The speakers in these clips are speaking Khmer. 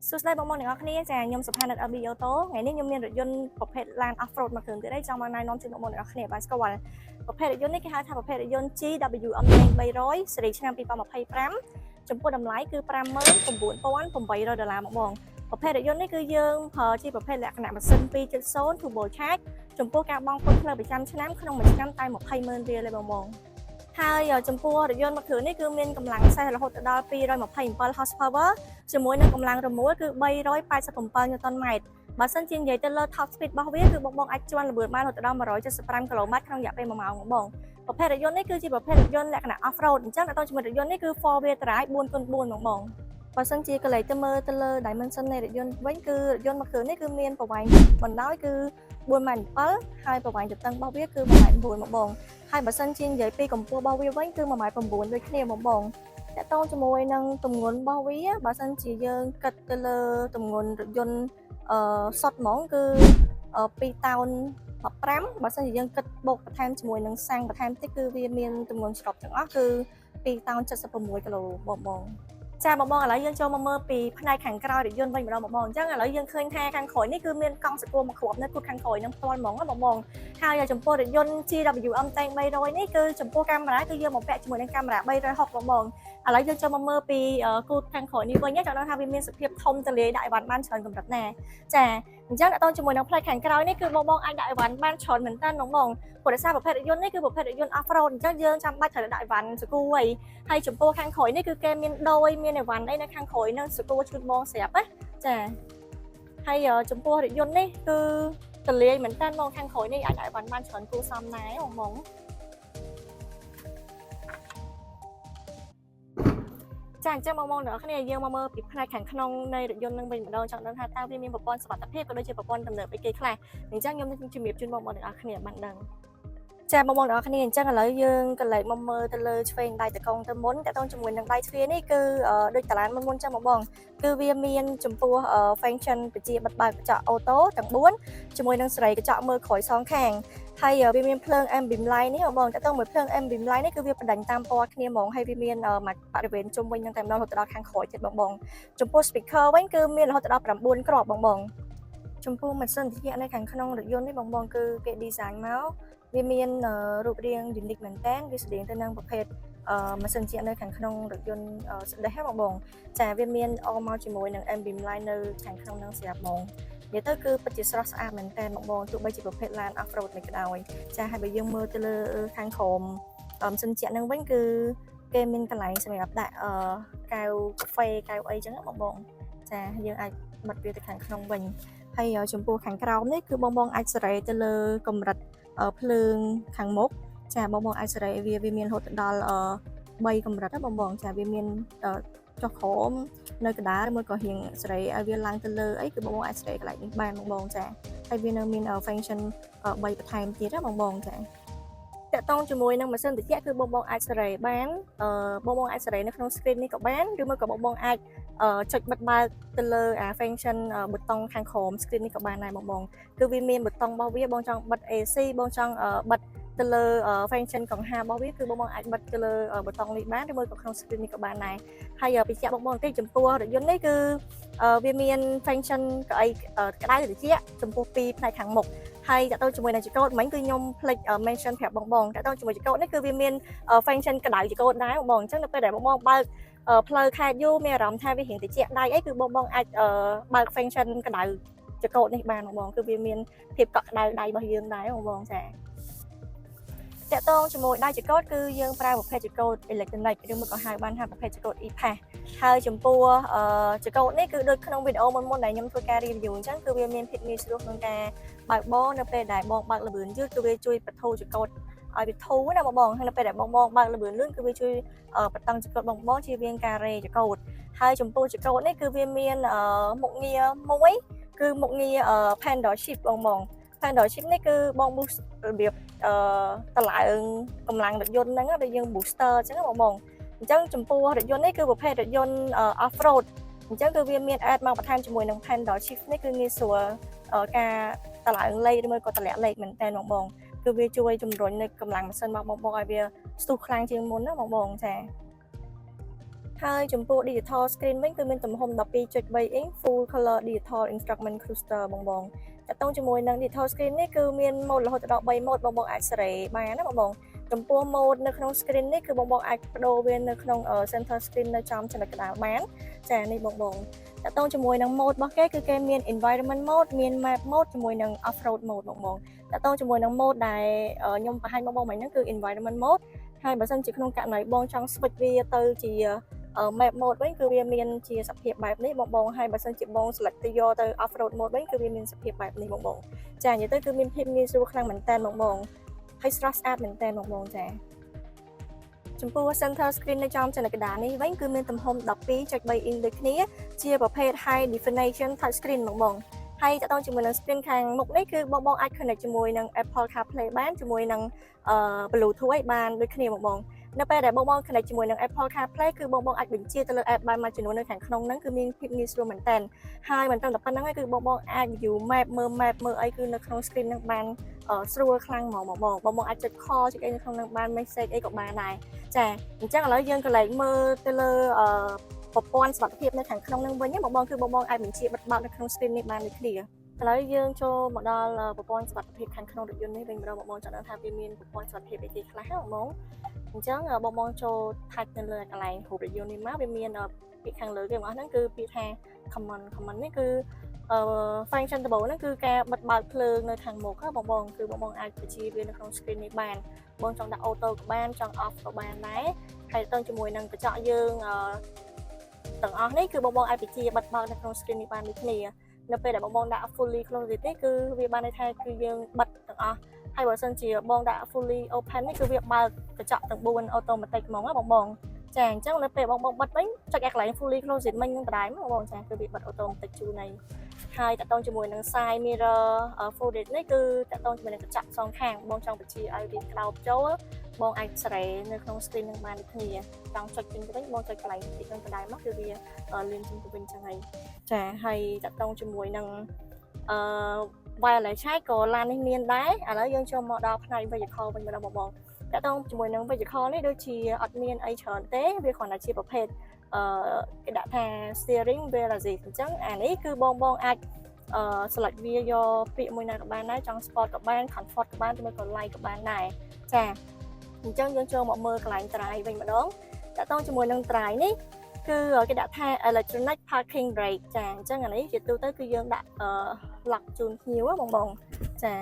សួស្តីបងប្អូនទាំងអស់គ្នា។ចាខ្ញុំសុផានិត LB Auto ថ្ងៃនេះខ្ញុំមានរថយន្តប្រភេទឡាន off road មួយគ្រឿងទៀតហើយចង់មកណែនាំជូនបងប្អូនទាំងអស់គ្នាបានស្គាល់ប្រភេទរថយន្តនេះគេហៅថាប្រភេទរថយន្ត GWM 300ស៊េរីឆ្នាំ2025ចំពោះតម្លៃគឺ59,800ដុល្លារមកបងប្រភេទរថយន្តនេះគឺយើងប្រើជាប្រភេទលក្ខណៈម៉ាស៊ីន2.0 Turbo Charge ចំពោះការបង់ពន្ធផ្លូវប្រចាំឆ្នាំក្នុងមួយឆ្នាំតែ20,000រៀលទេបងបងហើយចំពោះរថយន្តមួយគ្រឿងនេះគឺមានកម្លាំងសេះរហូតដល់227 horsepower ជាមួយនឹងកម្លាំងរមួលគឺ387 Newton meter។ បើសិនជានិយាយទៅលើ top speed របស់វាគឺបងបងអាចជាន់ល្បឿនបានរហូតដល់175គីឡូម៉ែត្រក្នុងរយៈពេល1ម៉ោងបងបងប្រភេទរថយន្តនេះគឺជាប្រភេទរថយន្តលក្ខណៈ off road អញ្ចឹងដល់ជាមួយរថយន្តនេះគឺ 4 wheel drive 4គុណ4បងបងបើសិនជាកលេចទៅមើលទៅលើ dimension នៃរថយន្តវិញគឺរថយន្តមួយគ្រឿងនេះគឺមានប្រវែងបណ្ដោយគឺ4ម៉ែត្រ7ហើយប្រវែងទទឹងរបស់វាគឺ1ម៉ែត្រ9បងបងហើយបើសិនជានិយាយពីកម្ពស់របស់វាវិញគឺ1ម៉ែត្រ9ដូចគ្នាបងបង ទាក់ទងជាមួយនឹងទម្ងន់របស់វាបើសិនជាយើងគិតទៅលើទម្ងន់រថយន្តសុទ្ធហ្មងគឺ2តោន15បើសិនជាយើងគិតបូកបន្ថែមជាមួយនឹងសាំងបន្ថែមតិចគឺវាមានទម្ងន់សរុបទាំងអស់គឺ2តោន76គីឡូបងបងចាបងបងឥឡូវយើងចូលមកមើលពីផ្នែកខាងក្រោយរថយន្តវិញម្ដងបងបងអញ្ចឹងឥឡូវយើងឃើញថាខាងក្រោយនេះគឺមានកង់សកួរមួយគ្រាប់នៅគូទខាងក្រោយនឹងផ្ទាល់ហ្មងណាបងបងហើយចំពោះរថយន្ត GWM Tank 300នេះគឺចំពោះកាមេរ៉ាគឺយើងបំពាក់ជាមួយនឹងកាមេរ៉ា360បងបង ឥឡូវយើងចូលមកមើលពីគូទខាងក្រោយនេះវិញចង់ដឹងថាវាមានសភាពធំទលាយដាក់អីវ៉ាន់បានច្រើនកម្រិតណាចាអញ្ចឹងតើជាមួយនឹងផ្នែកខាងក្រោយនេះគឺបងបងអាចដាក់អីវ៉ាន់បានច្រើនមែនតើបងបងព្រោះដោយសារប្រភេទរថយន្តនេះគឺប្រភេទរថយន្ត off road អញ្ចឹងយើងចាំបាច់ត្រូវដាក់អីវ៉ាន់សកួរអីហើយចំពោះខាងក្រោយនេះគឺគេមានដោយមានអីវ៉ាន់អីនៅខាងក្រោយនឹងសកួរជូនបងស្រាប់ណាចាហើយចំពោះរថយន្តនេះគឺទលាយមែនតើបងខាងក្រោយនេះអាចដាក់អីវ៉ាន់បានច្រើនគួរសមដែរបងបង ចាអញ្ចឹងបងប្អូនទាំងអស់គ្នាយើងមកមើលពីផ្នែកខាងក្នុងនៃរថយន្តនឹងវិញម្ដងចង់ដឹងថាតើវាមានប្រព័ន្ធសុវត្ថិភាពក៏ដូចជាប្រព័ន្ធទំនើបអីគេខ្លះអញ្ចឹងខ្ញុំនឹងជំរាបជូនបងប្អូនទាំងអស់គ្នាបានដឹងចាបងប្អូនទាំងអស់គ្នាអញ្ចឹងឥឡូវយើងក៏លេចមកមើលទៅលើឆ្វេងដៃតកងទៅមុនតកតងជាមួយនឹងដៃទ្វារនេះគឺដូចតាឡានមុនមុនចឹងបងបងគឺវាមានចំពោះ function បជាបិទបើកកញ្ចក់ auto ទាំង4ជាមួយនឹងសេរីកញ្ចក់មើលក្រោយសងខាងហើយវាមានភ្លើង ambient light នេះបងបងតើតើមួយភ្លើង ambient light នេះគឺវាបដិញតាមពណ៌គ្នាហ្មងហើយវាមានមួយបរិវេណជុំវិញនឹងតែម្ដងរហូតដល់ខាងក្រោយទៀតបងបងចំពោះ speaker វិញគឺមានរហូតដល់9គ្រាប់បងបងចំពោះម៉ាស៊ីនត្រជាក់នៅខាងក្នុងរថយន្តនេះបងបងគឺគេ design មកវាមានរូបរាង unique មែនតើវាស្តៀងទៅនឹងប្រភេទម៉ាស៊ីនត្រជាក់នៅខាងក្នុងរថយន្តស្ដេះហ្នឹងបងបងចាវាមានអមមកជាមួយនឹង ambient light នៅខាងក្នុងហ្នឹងស្រាប់ហ្មងនិយាយទៅគឺពិតជាស្រស់ស្អាតមែនតើបងបងទោះបីជាប្រភេទឡាន off road នេះក៏ដោយចាហើយបើយើងមើលទៅលើខាងក្រោមម៉ាស៊ីនត្រជាក់ហ្នឹងវិញគឺគេមានកន្លែងសម្រាប់ដាក់កែវកាហ្វេកែវអីចឹងបងបងចាយើងអាចបិទវាទៅខាងក្នុងវិញហើយចំពោះខាងក្រោមនេះគឺបងបងអាចសេរីទៅលើកម្រិតភ្លើងខាងមុខចាបងបងអាចសេរីវាវាមានរហូតដល់3កម្រិតណាបងបងចាវាមានចុះក្រោមនៅកណ្ដាលឬមួយក៏រៀងសេរីឲ្យវាឡើងទៅលើអីគឺបងបងអាចសេរីកន្លែងនេះបានបងបងចាហើយវានៅមាន function 3បន្ថែមទៀតណាបងបងចាទាក់ទងជាមួយនឹងម៉ាស៊ីនត្រជាក់គឺបងបងអាចសេរីបានអឺបងបងអាចសេរីនៅក្នុង screen នេះក៏បានឬមួយក៏បងបងអាចចុចបិទបើកទៅលើអា function ប៊ូតុងខាងក្រោម screen នេះក៏បានដែរបងបងគឺវាមានប៊ូតុងរបស់វាបងចង់បិទ AC បងចង់បិទទៅលើ function កង្ហារបស់វាគឺបងបងអាចបិទទៅលើប៊ូតុងនេះបានឬមួយក៏ក្នុង screen នេះក៏បានដែរហើយបញ្ជាក់បងបងបន្តិចចំពោះរថយន្តនេះគឺវាមាន function កៅអីក្តៅត្រជាក់ចំពោះពីរផ្នែកខាងមុខហើយតទៅជាមួយនឹងចង្កូតមិញគឺខ្ញុំភ្លេច mention ប្រាប់បងបងតទៅជាមួយចង្កូតនេះគឺវាមាន function ក្តៅចង្កូតដែរបងបងអញ្ចឹងនៅពេលដែលបងបងបើកផ្លូវខេត្តយូរមានអារម្មណ៍ថាវារៀងត្រជាក់ដៃអីគឺបងបងអាចបើក function ក្តៅចង្កូតនេះបានបងបងគឺវាមានភាពកក់ក្ដៅដៃរបស់យើងដែរបងបងចាទាក់ទងជាមួយដៃចង្កូតគឺយើងប្រើប្រភេទចង្កូតអេឡិចត្រូនិកឬមួយក៏ហៅបានថាប្រភេទចង្កូត EPAS ហើយចំពោះចង្កូតនេះគឺដូចក្នុងវីដេអូមុនៗដែលខ្ញុំធ្វើការ review អញ្ចឹងគឺវាមានភាពងាយស្រួលក្នុងការបើកបរនៅពេលដែលបងបើកល្បឿនយឺតគឺវាជួយបន្ធូរចង្កូតឲ្យវាធូរណាបងបងហើយនៅពេលដែលបងបងបើកល្បឿនលឿនគឺវាជួយបន្តឹងចង្កូតបងបងជៀសវាងការរេចង្កូតហើយចំពោះចង្កូតនេះគឺវាមានមុខងារមួយគឺមុខងារ paddle shift បងបង paddle shift នេះគឺបង boost របៀបតម្លើងកម្លាំងរថយន្តហ្នឹងដែលយើង booster អញ្ចឹងបងបងអញ្ចឹងចំពោះរថយន្តនេះគឺប្រភេទរថយន្ត off road អញ្ចឹងគឺវាមាន add មកបន្ថែមជាមួយនឹង paddle shift នេះគឺងាយស្រួលការតម្លើងលេខឬមួយក៏តម្លាក់លេខមែនតើបងបងគឺវាជួយជំរុញនៅកម្លាំងម៉ាស៊ីនរបស់បងបងឲ្យវាស្ទុះខ្លាំងជាងមុនណាបងបងចា។ ហើយចំពោះ digital screen វិញគឺមានទំហំ12.3 inch full color digital instrument cluster បងបងតាក់ទងជាមួយនឹង digital screen នេះគឺមាន mode រហូតដល់3 mode បងបងអាចសេរីបានណាបងបងចំពោះ mode នៅក្នុង screen នេះគឺបងបងអាចបដូរវានៅក្នុង center screen នៅចំចំណុចកណ្ដាលបានចានេះបងបងតាក់ទងជាមួយនឹង mode របស់គេគឺគេមាន environment mode មាន map mode ជាមួយនឹង off road mode បងបងតាក់ទងជាមួយនឹង mode ដែលខ្ញុំបង្ហាញបងបងមិញហ្នឹងគឺ environment mode ហើយបើសិនជាក្នុងករណីបងចង់ switch វាទៅជា map mode វិញគឺវាមានជាសភាពបែបនេះបងបងហើយបើសិនជាបង select ទៅយកទៅ off road mode វិញគឺវាមានសភាពបែបនេះបងបងចានិយាយទៅគឺមានភាពងាយស្រួលខ្លាំងមែនតើបងបងហើយស្រស់ស្អាតមែនតើបងបងចាចំពោះ center screen នៅចំចំណុចកណ្ដាលនេះវិញគឺមានទំហំ12.3 inch ដូចគ្នាជាប្រភេទ high definition touch screen បងបងហើយតទៅជាមួយនឹង screen ខាងមុខនេះគឺបងបងអាច connect ជាមួយនឹង Apple CarPlay បានជាមួយនឹង Bluetooth ឲ្យបានដូចគ្នាបងបងនៅពេលដែលបងបង connect ជាមួយនឹង Apple CarPlay គឺបងបងអាចបញ្ជាទៅលើ app បានមួយចំនួននៅខាងក្នុងហ្នឹងគឺមានភាពងាយស្រួលមែនតើហើយមិនត្រឹមតែប៉ុណ្្នឹងទេគឺបងបងអាច view map មើល map មើលអីគឺនៅក្នុង screen ហ្នឹងបានស្រួលខ្លាំងហ្មងបងបងបងបងអាចចុច call ចុចអីនៅក្នុងហ្នឹងបាន message អីក៏បានដែរចាអញ្ចឹងឥឡូវយើងក៏លេចមើលទៅលើអឺប្រព័ន្ធសុវត្ថិភាពនៅខាងក្នុងហ្នឹងវិញបងបងគឺបងបងអាចបញ្ជាបិទបើកនៅក្នុង screen នេះបានដូចគ្នាឥឡូវយើងចូលមកដល់ប្រព័ន្ធសុវត្ថិភាពខាងក្នុងរថយន្តនេះវិញម្ដងបងបងចង់ដឹងថាវាមានប្រព័ន្ធសុវត្ថិភាពអីគេខ្លះបងបងអញ្ចឹងបងបងចូល touch នៅលើកន្លែងរូបរថយន្តនេះមកវាមានពាក្យខាងលើគេបងហ្នឹងគឺពាក្យថា common common នេះគឺអឺ function ដំបូងហ្នឹងគឺការបិទបើកភ្លើងនៅខាងមុខបងបងគឺបងបងអាចបញ្ជាវានៅក្នុង screen នេះបានបងចង់ដាក់ auto ក៏បានចង់ off ក៏បានដែរហើយទៅជាមួយនឹងកញ្ចក់យើងអឺទាំងអស់នេះគឺបងបងអាចបញ្ជាបិទបើកនៅក្នុង screen នេះបានដូចគ្នានៅពេលដែលបងបងដាក់ fully closed នេះគឺវាបានន័យថាគឺយើងបិទទាំងអស់ហើយបើសិនជាបងដាក់ fully open នេះគឺវាបើកកញ្ចក់ទាំង4 automatic ហ្មងណាបងបងចាអញ្ចឹងនៅពេលបងបងបិទវិញចុចអាកន្លែង fully closed មិញនឹងដដែលមកបងចាគឺវាបិទ automatic ជូនហើយហើយតកតងជាមួយនឹង side mirror folded នេះគឺតកតងជាមួយនឹងកញ្ចក់សងខាងបងចង់បញ្ជាឲ្យវាក្តោបចូលបងអាចសេរីនៅក្នុង screen នឹងបានដូចគ្នាចង់ចុចចេញទៅវិញបងចុចកន្លែងទីនឹងដដែលមកគឺវាលឿនចេញទៅវិញចឹងហើយចាហើយតកតងជាមួយនឹងអឺ wireless charge ក៏ឡាននេះមានដែរឥឡូវយើងចូលមកដល់ផ្នែក vehicle វិញម្ដងបងបងតកតងជាមួយនឹង vehicle នេះដូចជាអត់មានអីច្រើនទេវាគ្រាន់តែជាប្រភេទអឺគេដាក់ថា steering wheel assist អញ្ចឹងអានេះគឺបងបងអាចអឺ select វាយកពាក្យមួយណាក៏បានដែរចង់ sport ក៏បាន comfort ក៏បានឬមួយក៏ light ក៏បានដែរចាអញ្ចឹងយើងចូលមកមើលកន្លែង drive វិញម្ដងតកតងជាមួយនឹង drive នេះគឺគេដាក់ថា electronic parking brake ចាអញ្ចឹងអានេះជាទូទៅគឺយើងដាក់អឺ lock ជូនភ្ញៀវបងបងចា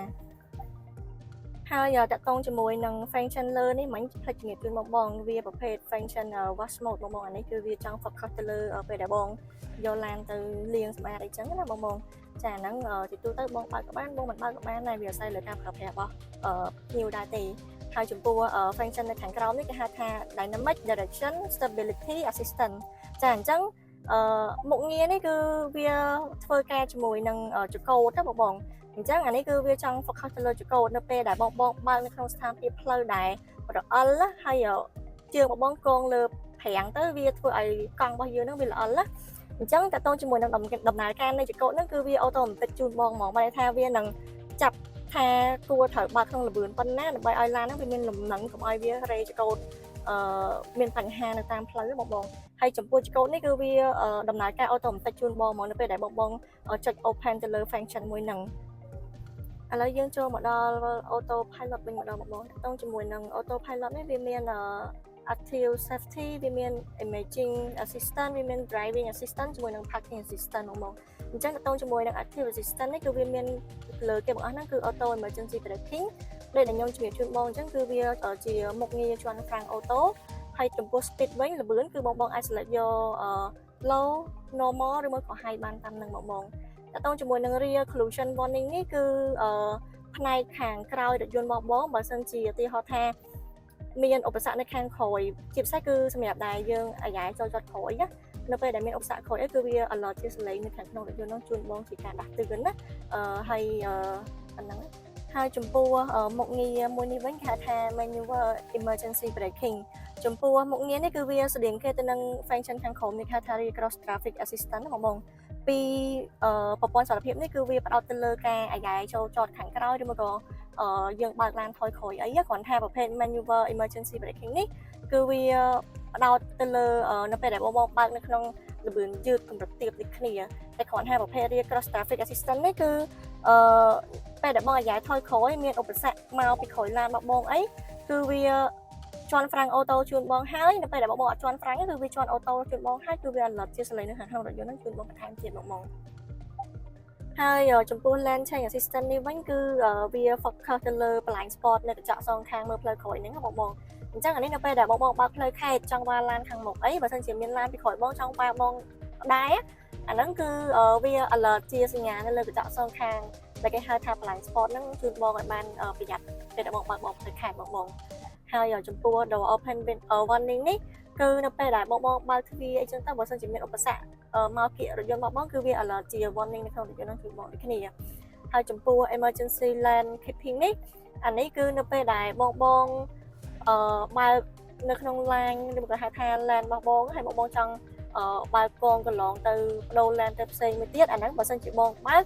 ហើយតកតងជាមួយនឹង function លើនេះមិញផ្លេចជំរាបជូនបងបងវាប្រភេទ function wash mode បងបងអានេះគឺវាចង់ focus ទៅលើពេលដែលបងយកឡានទៅលាងសម្អាតអីចឹងណាបងបងចាហ្នឹងជាទូទៅបងបើកក៏បានបងមិនបើកក៏បានដែរវាអាស្រ័យលើការប្រើប្រាស់របស់ភ្ញៀវដែរទេហើយចំពោះ function នៅខាងក្រោមនេះគេហៅថា dynamic direction stability assistant ចាអញ្ចឹងអឺមុខងារនេះគឺវាធ្វើការជាមួយនឹងចង្កូតណាបងបងអញ្ចឹងអានេះគឺវាចង់ focus ទៅលើចង្កូតនៅពេលដែលបងបងបើកនៅក្នុងស្ថានភាពផ្លូវដែលរអិលហើយជើងបងបងកងលើហ្វ្រាំងទៅវាធ្វើឲ្យកង់របស់យើងនឹងវាល្អិលណាអញ្ចឹងតើតងជាមួយនឹងដំណើរការនៃចង្កូតហ្នឹងគឺវាautomatic ជូនបងហ្មងបានន័យថាវានឹងចាប់ថាគួរត្រូវបើកក្នុងល្បឿនប៉ុណ្ណាដើម្បីឲ្យឡានហ្នឹងវាមានលំនឹងកុំឲ្យវារេចង្កូតអឺមានបញ្ហានៅតាមផ្លូវបងបងហើយចំពោះចង្កូតនេះគឺវាដំណើរការ automatic ជូនបងហ្មងនៅពេលដែលបងបងចុច open ទៅលើ function មួយហ្នឹងឥឡូវយើងចូលមកដល់ auto pilot វិញម្ដងបងបងតងជាមួយនឹង auto pilot នេះវាមាន active safety វាមាន imaging assistant វាមាន driving assistant ជាមួយនឹង parking assistant បងបងអញ្ចឹងតទៅជាមួយនឹង active assistant នេះគឺវាមានលើគេបងអស់ហ្នឹងគឺ auto emergency braking ដូចដែលខ្ញុំជំរាបជូនបងអញ្ចឹងគឺវាជាមុខងារជាន់ហ្វ្រាំង auto ហើយចំពោះ speed វិញល្បឿនគឺបងបងអាច select យក low normal ឬមួយក៏ high បានតាមនឹងបងបងតទៅជាមួយនឹង rear collision warning នេះគឺផ្នែកខាងក្រោយរថយន្តបងបងបើសិនជាឧទាហរណ៍ថាមានឧបសគ្គនៅខាងក្រោយជាពិសេសគឺសម្រាប់ដែលយើងអាយ៉ែចូលចតក្រោយណានៅពេលដែលមានឧបសគ្គក្រោយអីគឺវា alert ជាសលេងនៅខាងក្នុងរថយន្តនោះជូនបងជាការដាស់តឿនណាអឺហើយប៉ុណ្ណឹងហើយចំពោះមុខងារមួយនេះវិញគេហៅថា manual emergency braking ចំពោះមុខងារនេះគឺវាស្តៀងគេទៅនឹង function ខាងក្រោមនេះគេហៅថា cross traffic assistant ណាបងបងពីប្រព័ន្ធសុវត្ថិភាពនេះគឺវាផ្ដោតទៅលើការអាយ៉ែចូលចតខាងក្រោយឬមួយក៏យើងបើកឡានថយក្រោយអីគ្រាន់ថាប្រភេទ manual emergency braking នេះ គឺវាផ្ដោតទៅលើនៅពេលដែលបងបងបើកនៅក្នុងល្បឿនយឺតកម្រិតទាបដូចគ្នាតែគ្រាន់តែប្រភេទ rear cross traffic assistant នេះគឺពេលដែលបងអាយ៉ៃថយក្រោយមានឧបសគ្គមកពីក្រោយឡានរបស់បងអីគឺវាជាន់ហ្វ្រាំង auto ជូនបងហើយនៅពេលដែលបងបងអត់ជាន់ហ្វ្រាំងគឺវាជាន់ auto ជូនបងហើយគឺវា alert ជាសលេងនៅខាងក្នុងរថយន្តហ្នឹងជូនបងបន្ថែមទៀតបងបងហើយចំពោះ lane change assistant នេះវិញគឺវា focus ទៅលើ blind spot នៅកញ្ចក់សងខាងមើលផ្លូវក្រោយហ្នឹងបងបងអញ្ចឹងអានេះនៅពេលដែលបងបងបើកផ្លូវខេត្តចង់វ៉ាឡានខាងមុខអីបើសិនជាមានឡានពីក្រោយបងចង់វ៉ាបងដែរអាហ្នឹងគឺវា alert ជាសញ្ញានៅលើកញ្ចក់សងខាងដែលគេហៅថា blind spot ហ្នឹងជូនបងឲ្យបានប្រយ័ត្នពេលដែលបងបើកបងផ្លូវខេត្តបងបងហើយចំពោះ door open warning នេះគឺនៅពេលដែលបងបងបើកទ្វារអីចឹងទៅបើសិនជាមានឧបសគ្គមកគៀករថយន្តរបស់បងគឺវា alert ជា warning នៅក្នុងរថយន្តហ្នឹងជូនបងដូចគ្នាហើយចំពោះ emergency lane keeping នេះអានេះគឺនៅពេលដែលបងបងបើកនៅក្នុង line ឬក៏ហៅថា lane របស់បងហើយបងបងចង់បើកកងកន្លងទៅបដូរ lane ទៅផ្សេងមួយទៀតអាហ្នឹងបើសិនជាបងបើក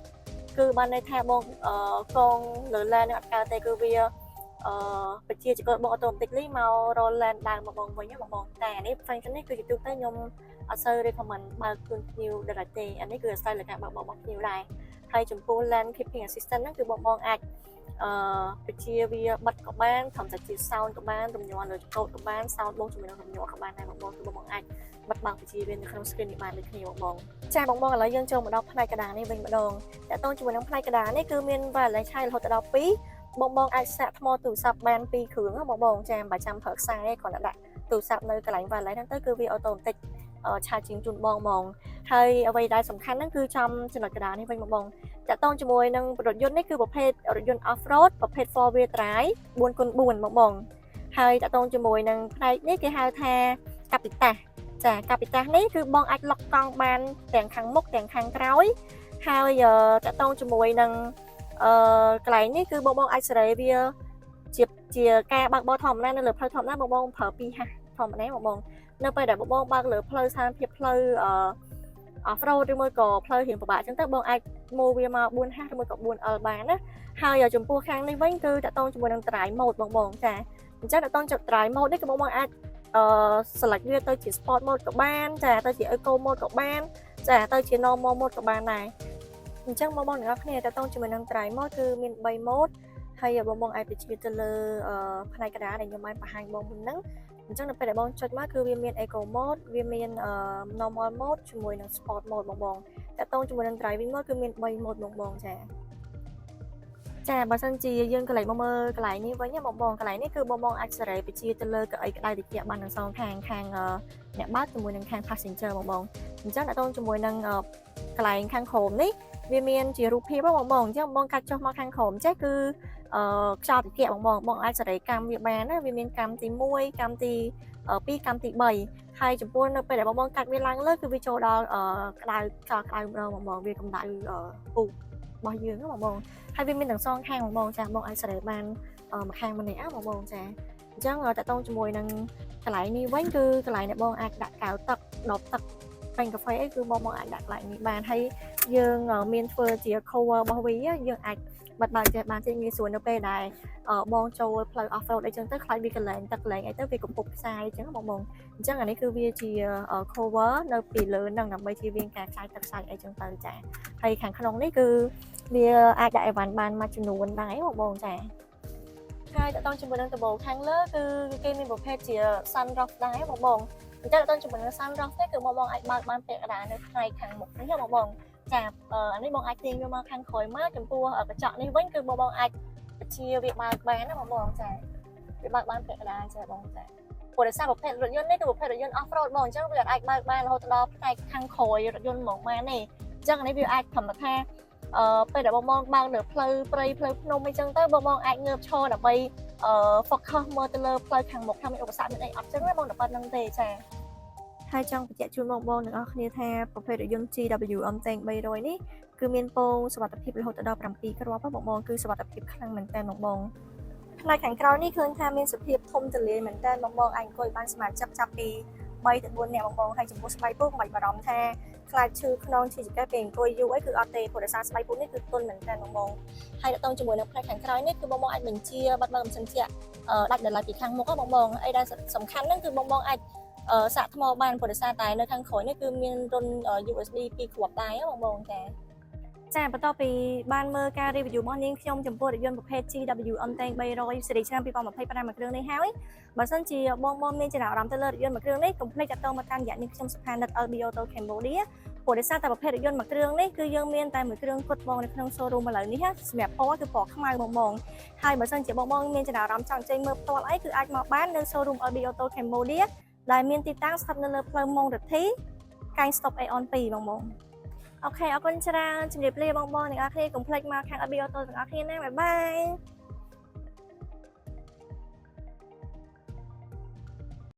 គឺបានន័យថាបងកងលើ lane នឹងអត់កើតទេគឺវាបជាចកលបង automatically មករក lane ដើមមកបងវិញបងបងតែអានេះ function នេះគឺជាទូទៅខ្ញុំអត់សូវ recommend បើកជូនភ្ញៀវ direct ទេអានេះគឺអាស្រ័យលើការបើកបរបស់ភ្ញៀវដែរហើយចំពោះ lane keeping assistant ហ្នឹងគឺបងបងអាចបជាវាបិទក៏បានត្រឹមតែជា sound ក៏បានរំញ័រលើចង្កូតក៏បាន sound បូកជាមួយនឹងរំញ័រក៏បានដែរបងបងគឺបងបងអាចបិទបើកបជាវានៅក្នុង screen នេះបានដូចគ្នាបងបងចាបងបងឥឡូវយើងចូលមកដល់ផ្នែកកណ្ដាលនេះវិញម្ដងតើតោងជាមួយនឹងផ្នែកកណ្ដាលនេះគឺមាន wireless ឆាយរហូតដល់2បងបងអាចសាកថ្មទូរស័ព្ទបាន2គ្រឿងបងបងចាមិនបាច់ចាំប្រើខ្សែគ្រាន់តែដាក់ទូរស័ព្ទនៅកន្លែង wireless ហ្នឹងទៅគឺវា automatic ឆាជាងជូនបងហ្មងហើយអ្វីដែលសំខាន់ហ្នឹងគឺចំចំណុចកណ្ដាលនេះវិញបងបងតាក់ទងជាមួយនឹងរថយន្តនេះគឺប្រភេទរថយន្ត off road ប្រភេទ four wheel drive 4x4 បងបងហើយតាក់ទងជាមួយនឹងផ្នែកនេះគេហៅថាកាពីតាចាកាពីតានេះគឺបងអាចលុកកង់បានទាំងខាងមុខទាំងខាងក្រោយហើយតាក់ទងជាមួយនឹងកន្លែងនេះគឺបងបងអាចសេរីវាជាការបើកបរធម្មតានៅលើផ្លូវធម្មតាបងបងប្រើ2ហាស់ធម្មតាបងបងនៅពេលដែលបងបងបើកលើផ្លូវស្ថានភាពផ្លូវoff road ឬមួយក៏ផ្លូវរៀងពិបាកអញ្ចឹងទៅបងអាចម៉ូវាមក 4H ឬមួយក៏ 4L បានណាហើយចំពោះខាងនេះវិញគឺតាក់ទងជាមួយនឹង drive mode បងបងចាអញ្ចឹងតាក់ទងចុច drive mode នេះគឺបងបងអាចselect វាទៅជា sport mode ក៏បានចាទៅជា eco mode ក៏បានចាទៅជា normal mode ក៏បានដែរអញ្ចឹងបងបងទាំងអស់គ្នាតាក់ទងជាមួយនឹង drive mode គឺមាន3 mode ហើយបងបងអាចបញ្ជាទៅលើផ្នែកកណ្ដាលដែលខ្ញុំបានបង្ហាញបងមុនហ្នឹងអញ្ចឹងនៅពេលដែលបងចុចមកគឺវាមាន eco mode វាមាន normal mode ជាមួយនឹង sport mode បងបងតាក់ទងជាមួយនឹង driving mode គឺមាន3 mode បងបងចាចាបើសិនជាយើងកន្លែងមកមើលកន្លែងនេះវិញណាបងបងកន្លែងនេះគឺបងបងអាចសេរីបញ្ជាទៅលើកៅអីក្តៅត្រជាក់បានទាំងសងខាងខាងអ្នកបើកជាមួយនឹងខាង passenger បងបងអញ្ចឹងតាក់ទងជាមួយនឹងកន្លែងខាងក្រោមនេះវាមានជារូបភាពបងបងអញ្ចឹងបងកាច់ចុះមកខាងក្រោមចេះគឺខ្យល់ត្រជាក់បងបងបងអាចសេរីកម្មវាបានណាវាមានកម្មទី1កម្មទី2កម្មទី3ហើយចំពោះនៅពេលដែលបងបងកាច់វាឡើងលើគឺវាចូលដល់ក្តៅខ្យល់ក្តៅម្ដងបងបងវាកម្ដៅពុះរបស់យើងបងបងហើយវាមានទាំងសងខាងបងបងចាបងអាចសេរីបានម្ខាងម្នាក់បងបងចាអញ្ចឹងតាក់ទងជាមួយនឹងកន្លែងនេះវិញគឺកន្លែងដែលបងអាចដាក់កៅទឹកដបទឹកបាញ់កាហ្វេអីគឺបងបងអាចដាក់កន្លែងនេះបានហើយយើងមានធ្វើជា cover របស់វាយើងអាចបិទបើកចេះបានជាងាយស្រួលនៅពេលដែលបងចូលផ្លូវ off road អីចឹងទៅខ្លាចវាកន្លែងទឹកកន្លែងអីទៅវាកំពុកផ្សាយអញ្ចឹងបងបងអញ្ចឹងអានេះគឺវាជា cover នៅពីលើហ្នឹងដើម្បីជៀសវាងការខ្លាយទឹកខ្សាច់អីចឹងទៅចាហើយខាងក្នុងនេះគឺវាអាចដាក់អីវ៉ាន់បានមួយចំនួនដែរបងបងចាហើយតទៅជាមួយនឹងដំបូលខាងលើគឺគេមានប្រភេទជា sunroof ដែរបងបងអញ្ចឹងតទៅជាមួយនឹង sunroof នេះគឺបងបងអាចបើកបានពាក់កណ្ដាលនៅផ្នែកខាងមុខនេះបងបងចាអានេះបងអាចទាញវាមកខាងក្រោយមកចំពោះកញ្ចក់នេះវិញគឺបងបងអាចបញ្ជាវាបើកបានណាបងបងចាវាបើកបានពាក់កណ្ដាលចាបងចាព្រោះដោយសារប្រភេទរថយន្តនេះគឺប្រភេទរថយន្ត off road បងអញ្ចឹងវាអាចបើកបានរហូតដល់ផ្នែកខាងក្រោយរថយន្តហ្មងបានទេអញ្ចឹងអានេះវាអាចធម្មតាពេលដែលបងបងបើកលើផ្លូវព្រៃផ្លូវភ្នំអីចឹងទៅបងបងអាចងើបឈរដើម្បីfocus មើលទៅលើផ្លូវខាងមុខថាមានឧបសគ្គមានអីអត់ចឹងណាបងតែប៉ុណ្្នឹងទេចាហើយចង់បញ្ជាក់ជូនបងបងទាំងអស់គ្នាថាប្រភេទរថយន្ត GWM Tank 300នេះគឺមានពងសុវត្ថិភាពរហូតដល់7គ្រាប់បងបងគឺសុវត្ថិភាពខ្លាំងមែនតើបងបងផ្នែកខាងក្រោយនេះឃើញថាមានសភាពធំទូលាយមែនតើបងបងអាចអង្គុយបានសមាជិកចាប់ពី3ទៅ4នាក់បងបងហើយចំពោះស្បែកពោះមិនបាច់បារម្ភថា ខ្លាចឈឺខ្នងឈឺចង្កេះពេលអង្គុយយូរអីគឺអត់ទេព្រោះដោយសារស្បែកពូនេះគឺទន់មែនតើបងបងហើយតទៅជាមួយនឹងផ្នែកខាងក្រោយនេះគឺបងបងអាចបញ្ជាបិទបើកម៉ាស៊ីនត្រជាក់ដាច់ដោយឡែកពីខាងមុខបងបងអីដែលសំខាន់ហ្នឹងគឺបងបងអាចសាកថ្មបានព្រោះដោយសារតែនៅខាងក្រោយនេះគឺមានរន្ធ USB 2គ្រាប់ដែរបងបងចាចាបន្ទាប់ពីបានមើលការ review របស់នាងខ្ញុំចំពោះរថយន្តប្រភេទ GW Enteng 300ស៊េរីឆ្នាំ2025មួយគ្រឿងនេះហើយបើសិនជាបងបងមានចំណាប់អារម្មណ៍ទៅលើរថយន្តមួយគ្រឿងនេះកុំភ្លេចតាក់ទងមកតាមរយៈនាងខ្ញុំសុផានិត LB Auto Cambodia ព្រោះដោយសារតែប្រភេទរថយន្តមួយគ្រឿងនេះគឺយើងមានតែមួយគ្រឿងគត់បងនៅក្នុង showroom ឥឡូវនេះសម្រាប់ពណ៌គឺពណ៌ខ្មៅបងបងហើយបើសិនជាបងបងមានចំណាប់អារម្មណ៍ចង់ចេញមើលផ្ទាល់អីគឺអាចមកបាននៅ showroom LB Auto Cambodia ដែលមានទីតាំងស្ថិតនៅលើផ្លូវម៉ុងរិទ្ធីកែង stop Aeon 2បងបង OK អរគុណច្រើនជម្រាបលាបងបងទាំងអស់គ្នាកុំភ្លេចមកខាង LB Auto ទាំងអស់គ្នាណាbye bye.